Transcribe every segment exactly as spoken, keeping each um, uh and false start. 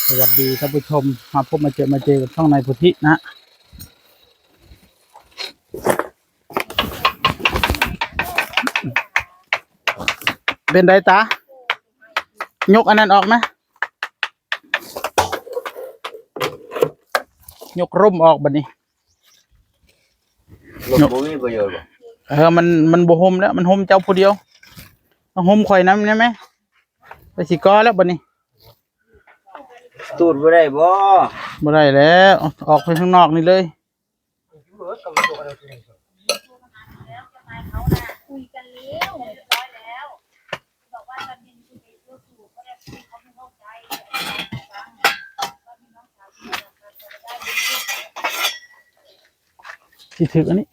สวัสดีท่านผู้ชม มาพบมาเจอมาเจอกับช่องนายโพธินะ เป็นไดตา ยกอันนั้นออกนะ ยกร่มออกบัดนี้ ร่มบ่มีประโยชน์บ่ เออ มัน มันบ่ห่มแล้ว มันห่มเจ้าผู้เดียว มาห่มข่อยนำได้ไหม ไปสิก่อแล้วบัดนี้ ตูดบ่ได้บ่ บ่ได้แล้ว ออกไปข้างนอกนี่เลย สิถืออันนี้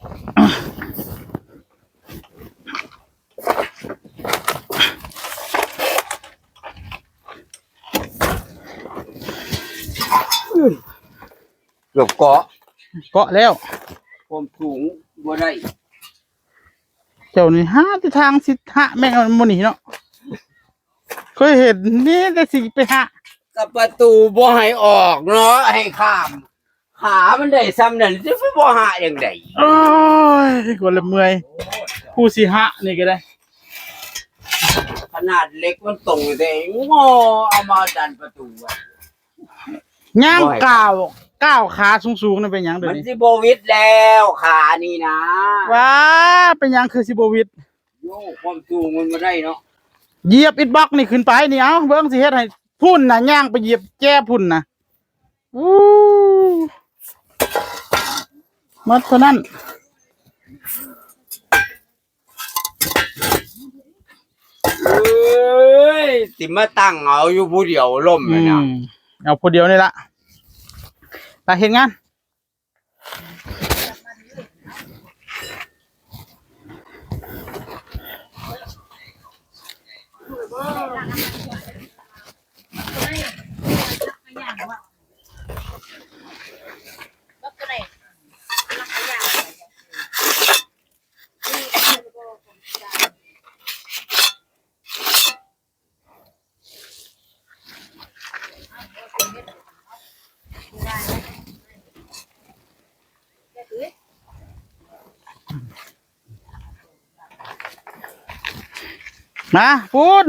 เกือบเกาะ เกาะแล้ว ความสูงบ่ได้ เจ้านี่หาแต่ทางสิหาแม่งมันบ่หนีเนาะ เคยเห็นนี่แต่สิไปหา กับประตูบ่ให้ออกเนาะ ให้ข้าม ขามันได้ซ้ำนั่น สิบ่หาอย่างใด โอ้ย คนละเมื่อย ผู้สิหานี่ก็ได้ ขนาดเหล็กมันตรงแต่งอเอามาดันประตูไว้ ย่างก้าว ก้าวขาสูงๆนั่นเป็นหยังเดี๋ยวนี้ มันสิบ่วิดแล้ว ขานี่นะ ว้า เป็นหยังคือสิบ่วิด โยกความสูงมันบ่ได้เนาะ เหยียบอิฐบล็อกนี่ขึ้นไปนี่ เอา เบิ่งสิเฮ็ดให้ พุ่นน่ะ ย่างไปเหยียบแจ้พุ่นน่ะ อู้ หมดเท่านั้น เอ้ย สิมาตั้งเอาอยู่ผู้เดียวล่มเลยนะ อืม เอาผู้เดียวนี่ละ ไปเฮ็ดงาน มา ปูน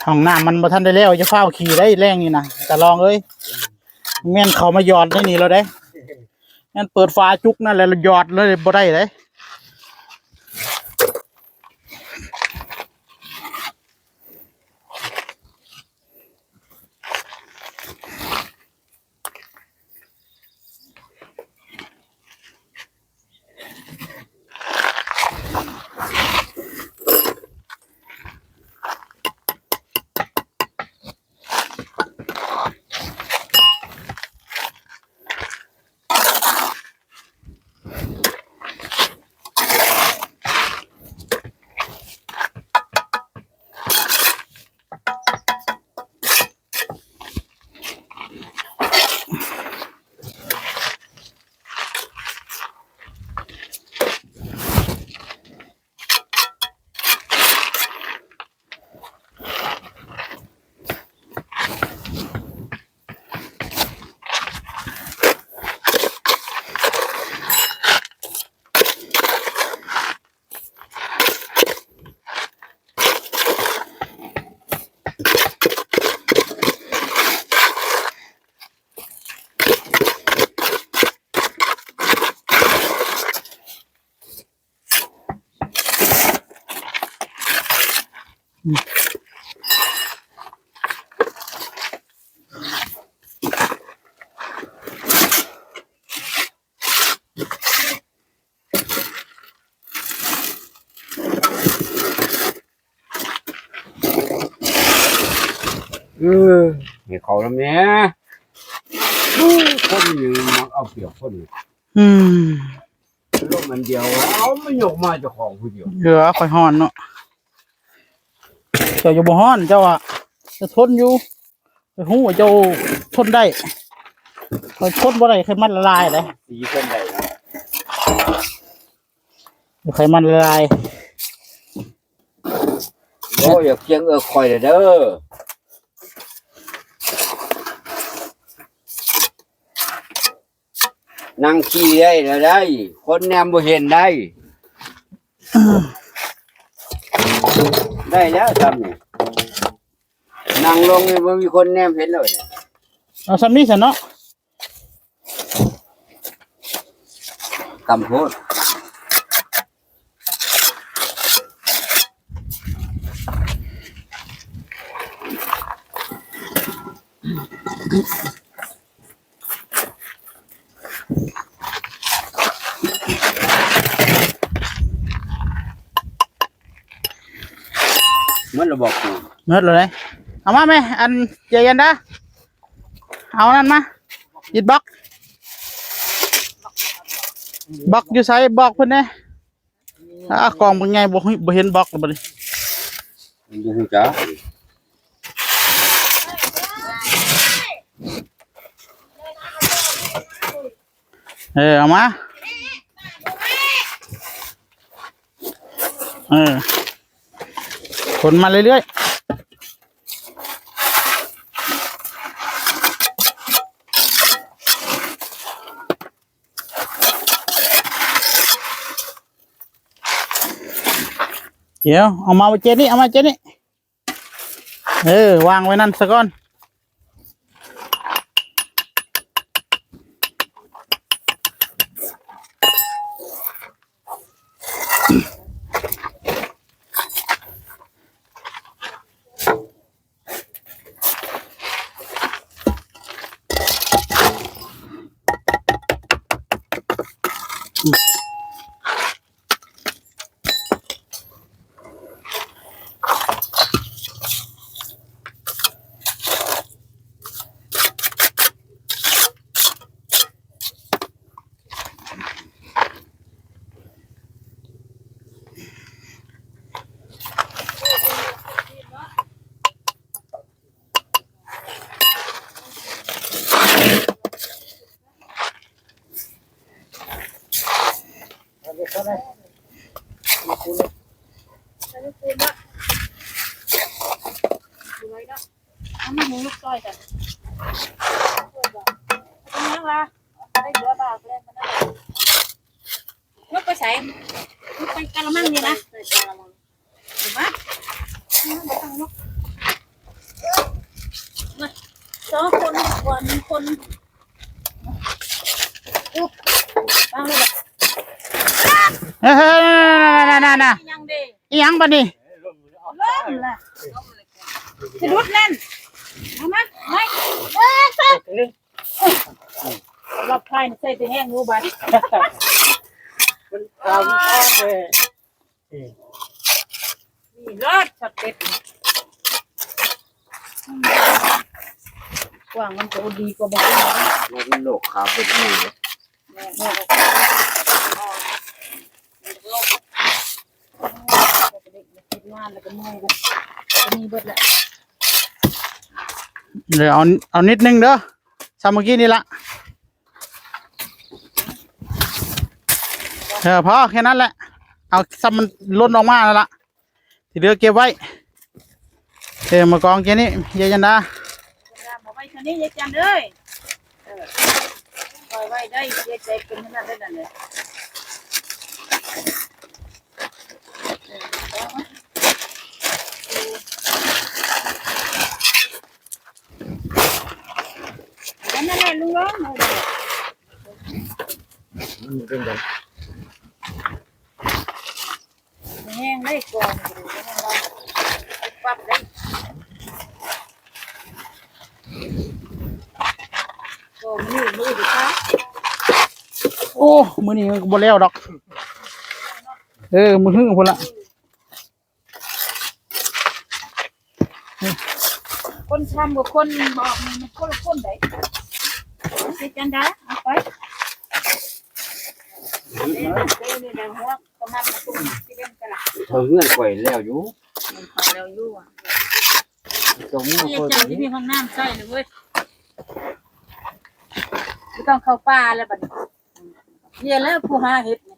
ห้องน้ำมันบ่ทันได้แล้ว จะฟ้าวขี่ได้แรงนี่นะ ตาลองเอ้ย แม่นเขามาหยอดในนี่แล้วเด้ แม่นเปิดฝาจุกนั่นแหละ แล้วหยอดเลยบ่ได้เลย เออ ให้เขานำแหน่ คนหนึ่งมักเอาเปรียบคนหนึ่ง อืม ลมอันเดียว เอามันยกมาเจ้าของผู้เดียว เหลือข่อยฮ้อนเนาะ เจ้าอยู่บ่ฮ้อน เจ้าอะ จะทนอยู่ ไปฮู้ว่าเจ้าทนได้ ข่อยทนบ่ได้ ไขมันละลายเลย สีคนใดเนาะ ไขมันละลาย โอ้ย อย่าเคียงเอิกข่อยเลยเด้อ นั่งขี่ได้แล้วได้ คนแนมบ่เห็นได้ ได้แล้วซ้ำนี่ นั่งลงนี่บ่มีคนแนมเห็นเลย เอาซ้ำนี้ซะเนาะ กำโพด หมดแล้วบอกกู หมดแล้วเด้ เอามาแม่ อันเจียยันดา เอานั่นมา อิดบล็อก บล็อกอยู่ไสบอกเพิ่นแหน่ อ่ากองเป็นไง บ่ฮู้ บ่เห็นบล็อกแล้วบัดนี้ มันบ่ฮู้จัก เออ เอามา เออ ขนมาเรื่อยๆ เดี๋ยว เอามาเจนี่ เอามาเจนี่ เออ วางไว้นั่นซะก่อน เ เอามาหุงลูกซอยกัน เป็นยังล่ะ ได้เหลือบากเลยมันนะ ยกไปใส่ ยกไปกะละมังนี่นะ เห็นปะ เอามาตั้งเนาะ มา สองคนก่อน หนึ่งคน ตั้งเลย เฮ้ยๆๆๆๆๆ ยังดี อีหยังบัดนี้ ล้มละ สะดุดนั่น เอามา ไม่ เออ รอบท้ายนี่ใส่แต่แห้งรู้บัด มันตามออกเลย นี่รอดช็อตเด็ด กว้างมันจะดีกว่าบ่กว้าง มันโลกขาวเป็นนี่ แม่นบ่ งานแล้วก็เมื่อยแล้ว ก็มีเบิดแหละ เดี๋ยวเอา เอานิดนึงเด้อ ซ้ำเมื่อกี้นี่ละ เออ พอแค่นั้นแหละ เอาซ้ำมันล้นออกมาแล้วละ ที่เหลือเก็บไว้ เออ มากองแค่นี้ ยายจันดา เอาไว้เท่านี้ ยายจันเอ้ย เออ ปล่อยไว้ได้ ยายใจเป็นขนาดนั้นเลย นั่นแหละลุงร้อง มันเป็นไง แห้งได้ก่อน ปรับได้ ก็มือมือดีค่ะ โอ้ มื้อนี้มันก็บ่แล้วดอก เออ มื้อฮื้อพุ่นละ คนทำกับคนบอกนี่มันคนละคนได๋ เฮ็ดจั่งใด๋ เอาไป เด้ เด้ เด้ หัวกำลังมาตุ้มที่เล่นกันล่ะ เขาเฮือนข่อยแล้วอยู่ เขาแล้วอยู่อะ เจ้ามือ เฮ็ด ข่อย จั่งที่มีห้องน้ำใส่เลยเว้ย บ่ต้องเข้าป่าแล้วบัดนี้ เดี๋ยวแล้วผู้หาเห็ดนี่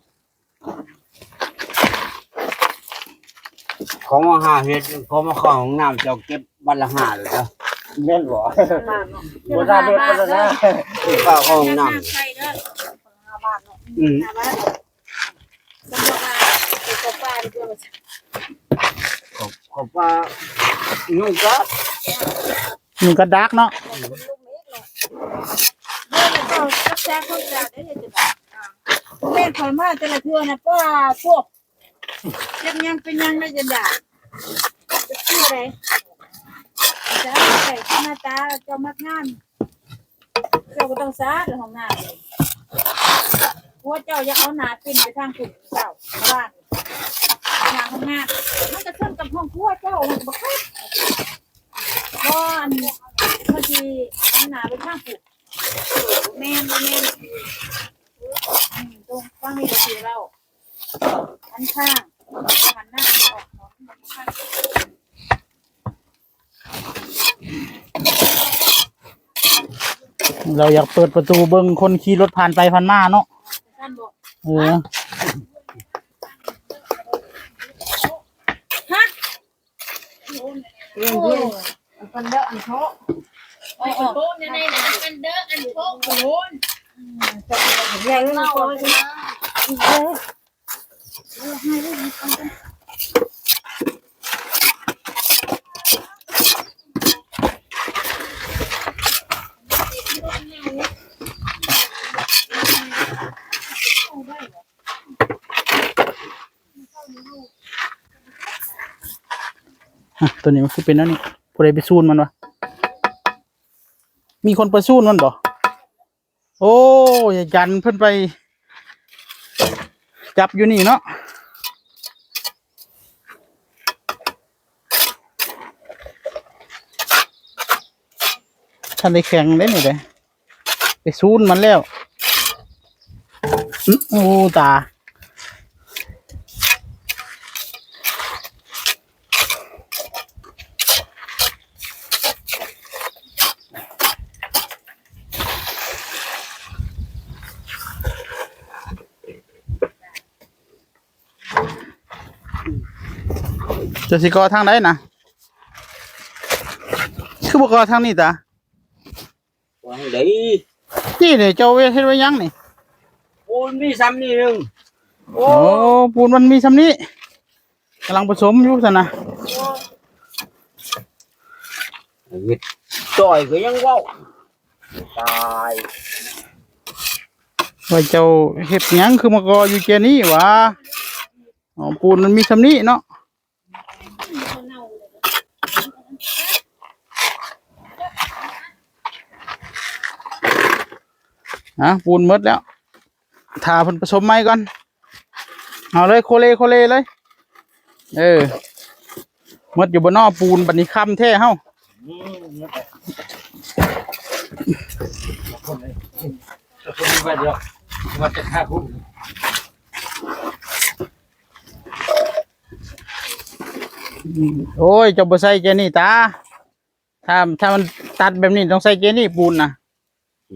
เขามาหาเห็ด เขามาเข้าห้องน้ำ เจ้าเก็บวันละห้าเลยนะ แม่นบ่ ห้าบาทเนาะ บ่ได้เบิดปานนั้นนะ เข้าห้องน้ำ ใส่เด้อ ห้าบาทเนาะ อืม ห้าบาทเนาะ สมมุติว่าไปเข้าป่าดีกว่า เข้า เข้าป่า ยุงกัด ยุงกัดดักเนาะ เดี๋ยวเราก็จับแจกคนจับได้เลยจ้ะ แม่นข่อยมาแต่ละเทื่อนะ ป้าพวก จักหยังเป็นหยังได้จั่งใด๋ จะเชื่อใด๋ จะเอาใส่หน้าตาเจ้ามักงาม เจ้าก็ต้องสะอาดห้องน้ำเลย ผัวเจ้าอยากเอาหน้าปิ้นไปทางคุณเจ้า ว่าหน้าห้องน้ำ มันก็ชนกับห้องครัวเจ้า มันก็บ่คัก บ่ อัน เพิ่นสิหันหน้าไปทางคุณ แม่น บ่แม่น อืม ตรงฟังนี่ก็คือเรา หันข้าง หันหน้าออก เราอยากเปิดประตูเบิ่งคนขี่รถผ่านไปผ่านมาเนาะ ท่านบอก เออ ฮะ เรื่องเรื่องอันปันเดออันโทะ โอ้โห อันโทะเนี่ยนะ อันเดออันโทะโอ้โห เรื่องเล่า อ่ะ ตัวนี้มันคือเป็นอันนี้ ผู้ใดไปซูนมันวะ มีคนไปซูนมันบ่ โอ้ ยายจันเพิ่นไป จับอยู่นี่เนาะ ท่านได้แข็งได้นี่เด้ ไปซูนมันแล้ว อื้อ โอ้ ตา จะสิก่อทางใดนะ คื คือบ่ก่อทางนี้ตา วางได้ นี่เนี่ย เจ้าเฮ็ดไว้ยังนี่ ปูนมีซ้ำนี่หนึ่ง โอ้ โอ้ ปูนมันมีซ้ำนี้ กำลังผสมอยู่ซั่นนะ เฮ็ดจ่อยก็ยังเว้า ตาย ว่าเจ้าเฮ็ดหยังคือมาก่ออยู่แค่นี้หวา อ๋อ ปูนมันมีซ้ำนี้เนาะ อ่ะ ปูนหมดแล้ว ถ้าเพิ่นผสมใหม่ก่อน เอาเลย โคเล โคเลเลย เออ หมดอยู่บ่น้อปูน บัดนี้ค่ำแท้เฮา อืม หมดแล้ว คนนี้ คนนี้ว่าเดี๋ยว ว่าจะฆ่าคู่ โอ้ย เจ้าบ่ใส่แค่นี้ตา ถ้า ถ้ามันตัดแบบนี้ต้องใส่แค่นี้ปูนนะ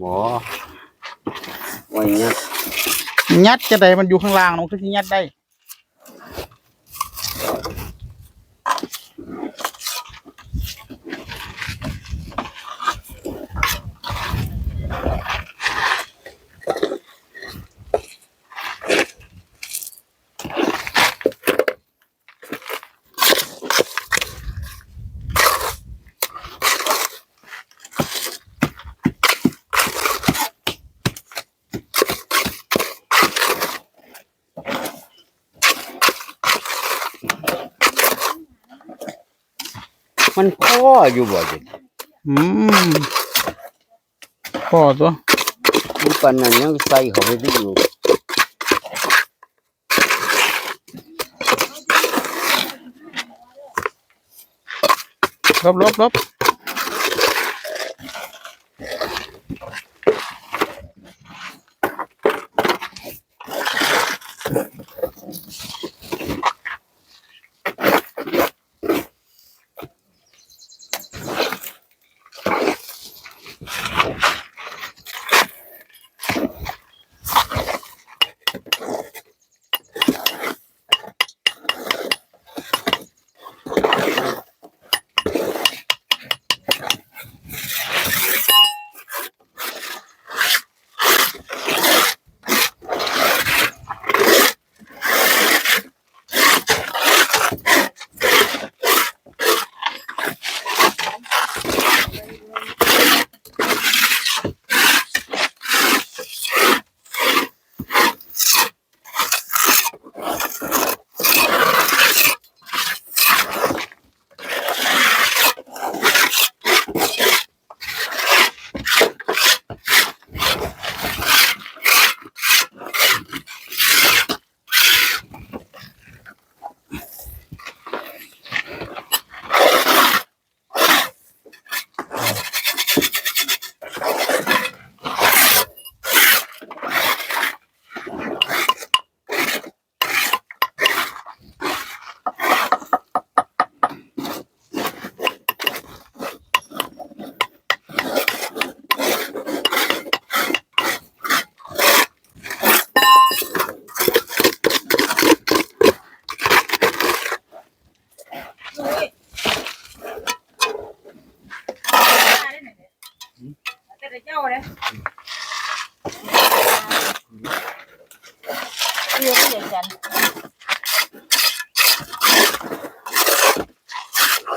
บ่ ไว้งัด งัดจะได้ มันอยู่ข้างล่าง มันคือสิงัดได้ มันพออยู่บ่จิ อืม พอตัว มันปานนั้นยังใส่เข้าไปได้อยู่ หลบ หลบ หลบ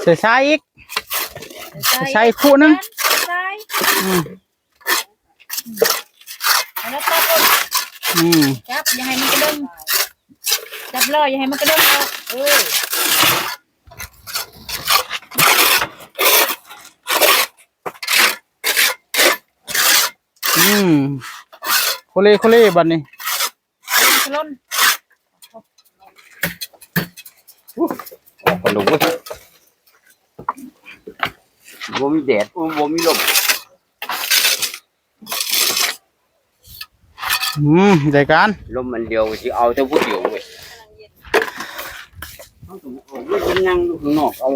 ใส่ทรายอีก ใส่ทรายอีกคู่หนึ่ง ใส่ทราย อืม เอาแล้วตัดลง อืม จับ อย่าให้มันกระเด้ง จับเลย อย่าให้มันกระเด้งออก เออ อืม โคเล โคเล บัดนี้ ล้น อู้ ออกไปเลยเว้ย บ่มีแดด อู้ บ่มีลม อืม ได้การ ลมมันเดียวสิเอาแต่ผู้เดียวเว้ย เอาตัวออกเว้ย ไปนั่งอยู่ข้างนอกเอา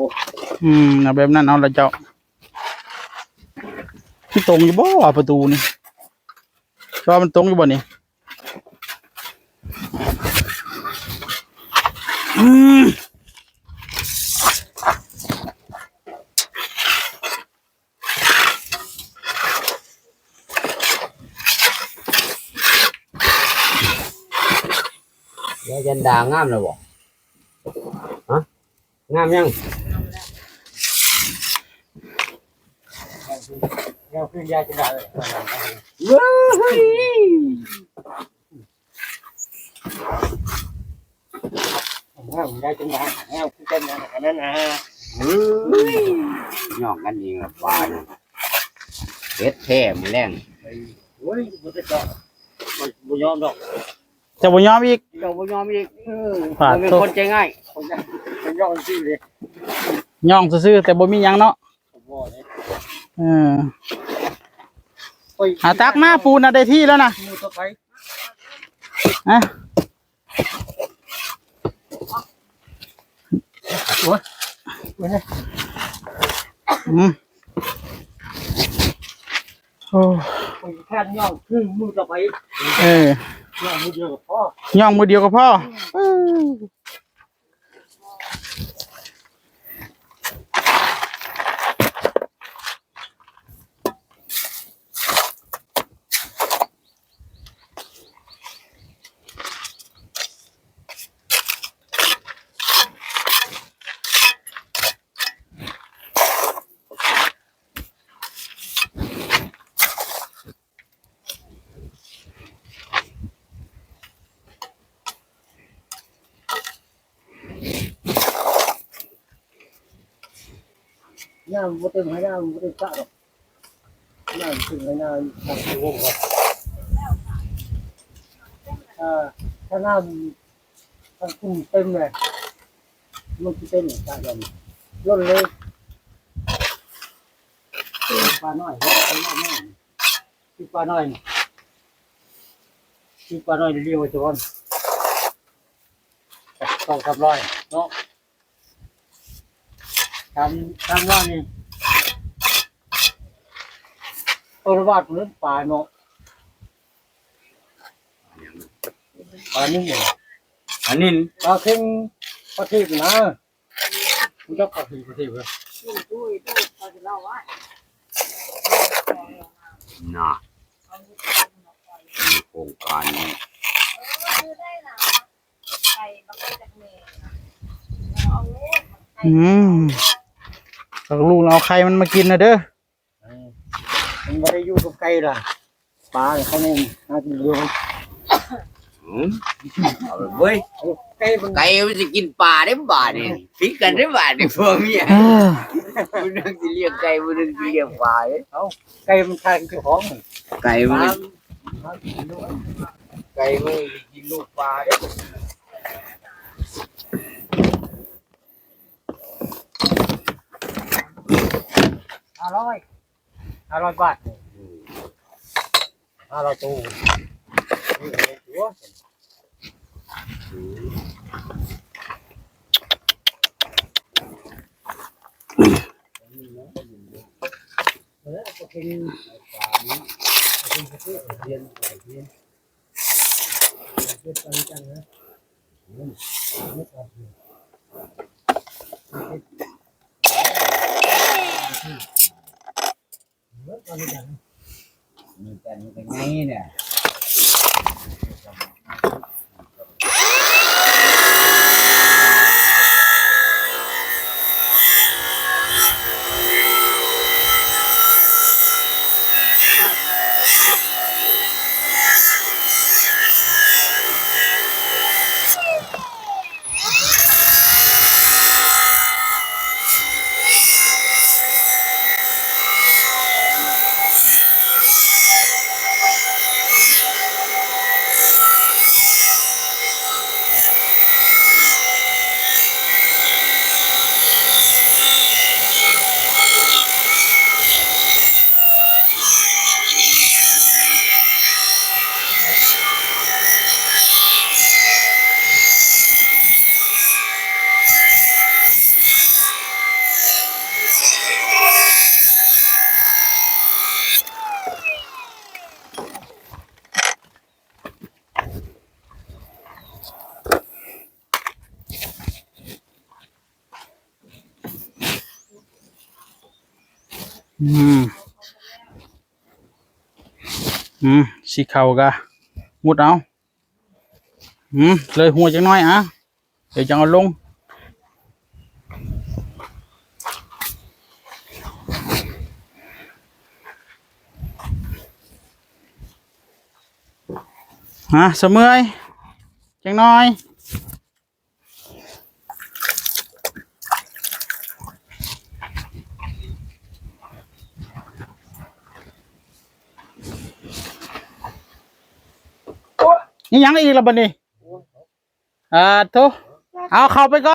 อืม เอาแบบนั้นเอาละเจ้า ที่ตรงอยู่บ่วะประตูนี่ จอมันตรงอยู่บ่นี่ อืม ยายจันดางามแล้วบ่ ฮะ งามยัง งามคือยายจันดาเลย เว้ย งามยายจันดา งามคือกันนะ อันนั้นนะ เฮ้ย ย่องกันเองละปลาเนี่ย เฮ็ดแท้มื้อแลง โอ้ย บ่ได้ก็ บ่ บ่ยอมดอก เจ้าบ่ยอมอีก เจ้าบ่ยอมอีก เออ ปาด มันเป็น โธ่ คนใจง่าย คนใจ คนย่องซื่อเลย ย่องซื่อๆ แต่บ่มีหยังเนาะ บ่เลย เออ โอ้ย หาตักมา ปูนน่ะได้ที่แล้วนะ หมู่ต่อไป ฮะ โอ้ย โอ้ย อืม โอ้ โอ้ย แค่ย่องคือหมู่ต่อไป เออ ย่องหมู่เดียวก็พอ ย่องหมู่เดียวก็พอ เออ น้ำบ่เต็มให้น้ำบ่เต็มสระดอก น้ำขึ้นให้น้ำตักอยู่วงก่อน อ่า ถ้าน้ำ มันขึ้นเต็มเลย มันสิเต็มสระดอก ล้นเลย ปลาน้อย ปลาน้อย ปลาน้อย ปลาน้อยเลี้ยงไว้ก่อน สองสามร้อยเนาะ สาม สามร้อยนี่ เออ บาทเหมือนปลาเนาะ ปลานิ่มเหรอ อันนี้ ปลาเค็ง ปลาทิพย์นะ รู้จักปลาเค็ง ปลาทิพย์เหรอ น่ะ มีโครงการนี้ อืม เอาลูกเอาไข่มันมากินนะเด้อ เออ มันบ่ได้อยู่กับไก่ล่ะ ปลาเขาเนี่ยน่าจะอยู่ อืม เอาไปเว้ย เอาไก่มัน ไก่มันสิกินปลาได้บาดนี่ ผิดกันได้บาดนี่ ผัวเมีย เออ ผู้หนึ่งสิเลี้ยงไก่ ผู้หนึ่งสิเลี้ยงปลาเด้ เอ้า ไก่มันทานเจ้าของ ไก่มัน ปลา ไก่มันกินลูกปลาเด้ ห้าร้อย ห้าร้อยบาท ห้าร้อยตู้ มันเป็นยังไงเนี่ยอืม อืม สีขาวกะ มุดเอา อืม เลยหัวจังน้อยอ่ะ เดี๋ยวจังเอาลง ฮะ เสมอย จังน้อย นี่ยังอีกละบัดนี้ อ่าโถ เอาเข้าไปก่อน